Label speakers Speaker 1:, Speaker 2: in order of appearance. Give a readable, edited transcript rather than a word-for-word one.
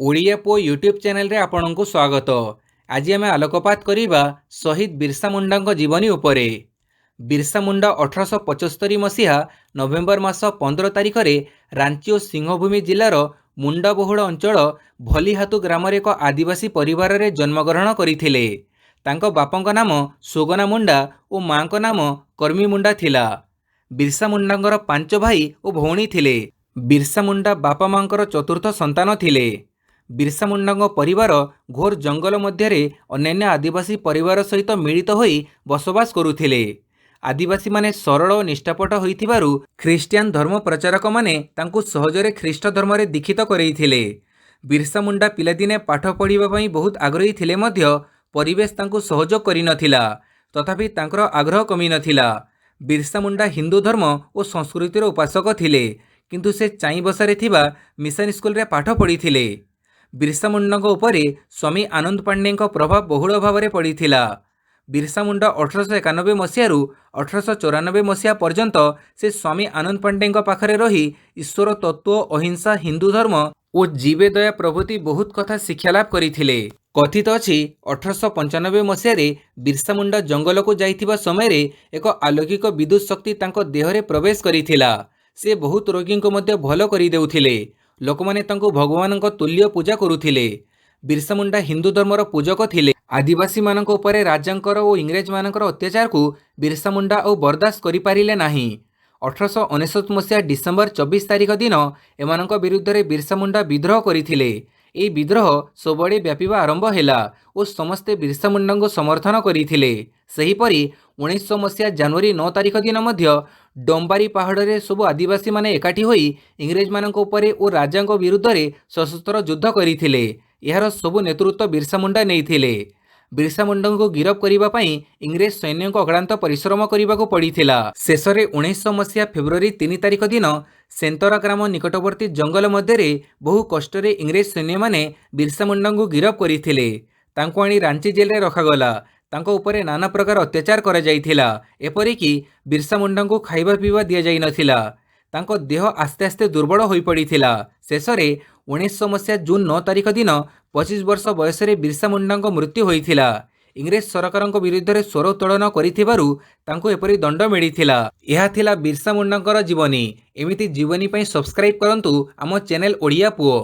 Speaker 1: ଓଡ଼ିଆ ପୁଅ ୟୁଟ୍ୟୁବ୍ ଚ୍ୟାନେଲରେ ଆପଣଙ୍କୁ ସ୍ୱାଗତ। ଆଜି ଆମେ ଆଲୋକପାତ କରିବା ଶହୀଦ ବିର୍ସା ମୁଣ୍ଡାଙ୍କ ଜୀବନୀ ଉପରେ। ବିର୍ସା ମୁଣ୍ଡା 1875 ମସିହା ନଭେମ୍ବର ମାସ 15 ତାରିଖରେ ରାଞ୍ଚି ଓ ସିଂହଭୂମି ଜିଲ୍ଲାର ମୁଣ୍ଡାବହୁଳ ଅଞ୍ଚଳ ଭଲିହାତୁ ଗ୍ରାମରେ ଏକ ଆଦିବାସୀ ପରିବାରରେ ଜନ୍ମଗ୍ରହଣ କରିଥିଲେ। ତାଙ୍କ ବାପାଙ୍କ ନାମ ସୁଗନା ମୁଣ୍ଡା ଓ ମାଙ୍କ ନାମ କର୍ମୀ ମୁଣ୍ଡା ଥିଲା। ବିର୍ସା ମୁଣ୍ଡାଙ୍କର ପାଞ୍ଚ ଭାଇ ଓ ଭଉଣୀ ଥିଲେ। ବିର୍ସା ମୁଣ୍ଡା ବାପା ମାଙ୍କର ଚତୁର୍ଥ ସନ୍ତାନ ଥିଲେ। ବିର୍ସା ମୁଣ୍ଡାଙ୍କ ପରିବାର ଘୋର ଜଙ୍ଗଲ ମଧ୍ୟରେ ଅନ୍ୟାନ୍ୟ ଆଦିବାସୀ ପରିବାର ସହିତ ମିଳିତ ହୋଇ ବସବାସ କରୁଥିଲେ। ଆଦିବାସୀମାନେ ସରଳ ଓ ନିଷ୍ଠାପର ହୋଇଥିବାରୁ ଖ୍ରୀଷ୍ଟିଆନ ଧର୍ମ ପ୍ରଚାରକମାନେ ତାଙ୍କୁ ସହଜରେ ଖ୍ରୀଷ୍ଟ ଧର୍ମରେ ଦୀକ୍ଷିତ କରେଇଥିଲେ। ବିର୍ସା ମୁଣ୍ଡା ପିଲାଦିନେ ପାଠ ପଢ଼ିବା ପାଇଁ ବହୁତ ଆଗ୍ରହୀ ଥିଲେ ମଧ୍ୟ ପରିବେଶ ତାଙ୍କୁ ସହଯୋଗ କରିନଥିଲା। ତଥାପି ତାଙ୍କର ଆଗ୍ରହ କମିନଥିଲା। ବିର୍ସା ମୁଣ୍ଡା ହିନ୍ଦୁ ଧର୍ମ ଓ ସଂସ୍କୃତିର ଉପାସକ ଥିଲେ, କିନ୍ତୁ ସେ ଚାଇଁବସାରେ ଥିବା ମିଶନ ସ୍କୁଲରେ ପାଠ ପଢ଼ିଥିଲେ। ବିର୍ସା ମୁଣ୍ଡାଙ୍କ ଉପରେ ସ୍ୱାମୀ ଆନନ୍ଦ ପାଣ୍ଡେଙ୍କ ପ୍ରଭାବ ବହୁଳ ଭାବରେ ପଡ଼ିଥିଲା। ବିର୍ସା ମୁଣ୍ଡା 1891 ମସିହାରୁ 1894 ମସିହା ପର୍ଯ୍ୟନ୍ତ ସେ ସ୍ୱାମୀ ଆନନ୍ଦ ପାଣ୍ଡେଙ୍କ ପାଖରେ ରହି ଈଶ୍ୱର ତତ୍ତ୍ୱ, ଅହିଂସା, ହିନ୍ଦୁ ଧର୍ମ ଓ ଜୀବେ ଦୟା ପ୍ରଭୃତି ବହୁତ କଥା ଶିକ୍ଷାଲାଭ କରିଥିଲେ। କଥିତ ଅଛି, 1895 ମସିହାରେ ବିର୍ସା ମୁଣ୍ଡା ଜଙ୍ଗଲକୁ ଯାଇଥିବା ସମୟରେ ଏକ ଆଲୌକିକ ବିଦ୍ୟୁତ ଶକ୍ତି ତାଙ୍କ ଦେହରେ ପ୍ରବେଶ କରିଥିଲା। ସେ ବହୁତ ରୋଗୀଙ୍କୁ ମଧ୍ୟ ଭଲ କରିଦେଉଥିଲେ। ଲୋକମାନେ ତାଙ୍କୁ ଭଗବାନଙ୍କ ତୁଲ୍ୟ ପୂଜା କରୁଥିଲେ। ବିର୍ସା ମୁଣ୍ଡା ହିନ୍ଦୁ ଧର୍ମର ପୂଜକ ଥିଲେ। ଆଦିବାସୀମାନଙ୍କ ଉପରେ ରାଜାଙ୍କର ଓ ଇଂରେଜମାନଙ୍କର ଅତ୍ୟାଚାରକୁ ବିର୍ସା ମୁଣ୍ଡା ଆଉ ବରଦାସ୍ତ କରିପାରିଲେ ନାହିଁ। 1899 ମସିହା ଡିସେମ୍ବର 24 ତାରିଖ ଦିନ ଏମାନଙ୍କ ବିରୁଦ୍ଧରେ ବିର୍ସା ମୁଣ୍ଡା ବିଦ୍ରୋହ କରିଥିଲେ। ଏହି ବିଦ୍ରୋହ ସବୁଆଡ଼େ ବ୍ୟାପିବା ଆରମ୍ଭ ହେଲା ଓ ସମସ୍ତେ ବିର୍ସା ମୁଣ୍ଡାଙ୍କୁ ସମର୍ଥନ କରିଥିଲେ। ସେହିପରି 1900 ମସିହା ଜାନୁଆରୀ 9 ତାରିଖ ଦିନ ମଧ୍ୟ ଡମ୍ବାରୀ ପାହାଡ଼ରେ ସବୁ ଆଦିବାସୀମାନେ ଏକାଠି ହୋଇ ଇଂରେଜମାନଙ୍କ ଉପରେ ଓ ରାଜାଙ୍କ ବିରୁଦ୍ଧରେ ସଶସ୍ତ୍ର ଯୁଦ୍ଧ କରିଥିଲେ। ଏହାର ସବୁ ନେତୃତ୍ୱ ବିର୍ସା ମୁଣ୍ଡା ନେଇଥିଲେ। ବିର୍ସା ମୁଣ୍ଡାଙ୍କୁ ଗିରଫ କରିବା ପାଇଁ ଇଂରେଜ ସୈନ୍ୟଙ୍କୁ ଅକ୍ଳାନ୍ତ ପରିଶ୍ରମ କରିବାକୁ ପଡ଼ିଥିଲା। ଶେଷରେ 1900 ମସିହା ଫେବୃଆରୀ 3 ତାରିଖ ଦିନ ସେନ୍ତରା ଗ୍ରାମ ନିକଟବର୍ତ୍ତୀ ଜଙ୍ଗଲ ମଧ୍ୟରେ ବହୁ କଷ୍ଟରେ ଇଂରେଜ ସୈନ୍ୟମାନେ ବିର୍ସା ମୁଣ୍ଡାଙ୍କୁ ଗିରଫ କରିଥିଲେ। ତାଙ୍କୁ ଆଣି ରାଞ୍ଚି ଜେଲରେ ରଖାଗଲା। ତାଙ୍କ ଉପରେ ନାନା ପ୍ରକାର ଅତ୍ୟାଚାର କରାଯାଇଥିଲା। ଏପରିକି ବିର୍ସା ମୁଣ୍ଡାଙ୍କୁ ଖାଇବା ପିଇବା ଦିଆଯାଇନଥିଲା। ତାଙ୍କ ଦେହ ଆସ୍ତେ ଆସ୍ତେ ଦୁର୍ବଳ ହୋଇପଡ଼ିଥିଲା। ଶେଷରେ 1900 ମସିହା ଜୁନ୍ 9 ତାରିଖ ଦିନ 25 ବର୍ଷ ବୟସରେ ବିର୍ସା ମୁଣ୍ଡାଙ୍କ ମୃତ୍ୟୁ ହୋଇଥିଲା। ଇଂରେଜ ସରକାରଙ୍କ ବିରୁଦ୍ଧରେ ସ୍ୱର ଉତ୍ତୋଳନ କରିଥିବାରୁ ତାଙ୍କୁ ଏପରି ଦଣ୍ଡ ମିଳିଥିଲା। ଏହା ଥିଲା ବିର୍ସା ମୁଣ୍ଡାଙ୍କର ଜୀବନୀ। ଏମିତି ଜୀବନୀ ପାଇଁ ସବସ୍କ୍ରାଇବ୍ କରନ୍ତୁ ଆମ ଚ୍ୟାନେଲ ଓଡ଼ିଆ ପୁଅ।